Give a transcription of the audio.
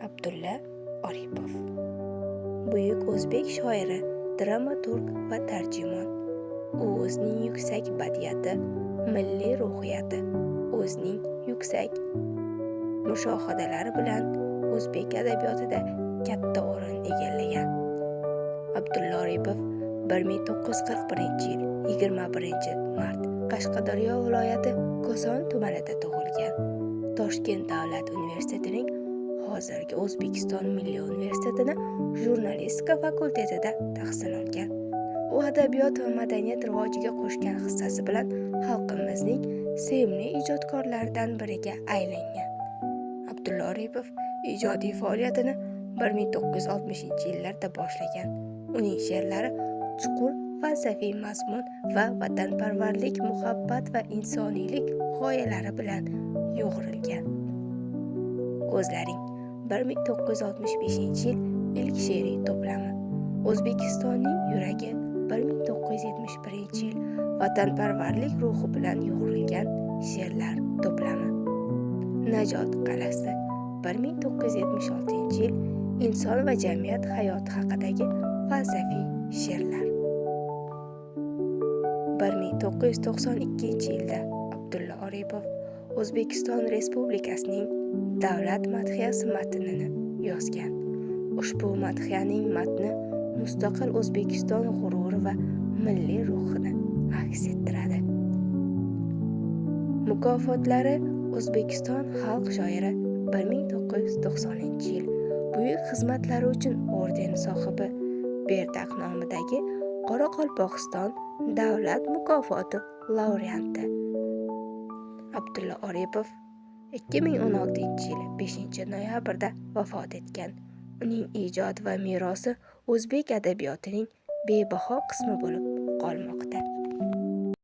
Abdulla Oripov, buyuk o'zbek shoiri, dramaturg va tarjimon. U o'zining yuksak badiiyati, milliy ruhiyati, o'zining yuksak mushohadalari bilan o'zbek adabiyotida katta o'rin egallagan. Abdulla Oripov 1941-yil 21-mart Qashqadaryo viloyati Koson tumanida tug'ilgan. Toshkent davlat universitetining, hozirgi O'zbekiston Milliy universitetini jurnalistika fakultetida tahsil olgan. U adabiyot va madaniyat rivojiga qo'shgan hissasi bilan xalqimizning sevimli ijodkorlaridan biriga aylangan. Abdulla Oripov ijodiy faoliyatini 1960-yillarda boshlagan. Uning she'rlari chuqur falsafiy mazmun va vatanparvarlik, muhabbat va insoniylik g'oyalari bilan yo'g'rilgan. Ko'zlaring, 1965-yil ilk she'riy to'plami. O'zbekistonning yuragi, 1971-yil vatanparvarlik ruhi bilan yo'g'rilgan she'rlar to'plami. Najot qal'asi, 1976-yil inson va jamiyat hayoti haqidagi falsafiy she'rlar. 1992-yilda Abdulla Oripov O'zbekiston Respublikasining davlat madhiyasi matnini yozgan. Ushbu madhiyaning matni mustaqil O'zbekiston g'ururi va milliy ruhini aks ettiradi. Mukofotlari: O'zbekiston xalq shoiri, 1990-yil, Buyuk xizmatlari uchun ordeni sohibi, Berdaq nomidagi Qoraqalpog'iston davlat mukofoti laureati. Abdulla Oripov 2016-yil 5-noyabrda vafot etgan. Uning ijodi va merosi o'zbek adabiyotining bebaho qismi bo'lib qolmoqda.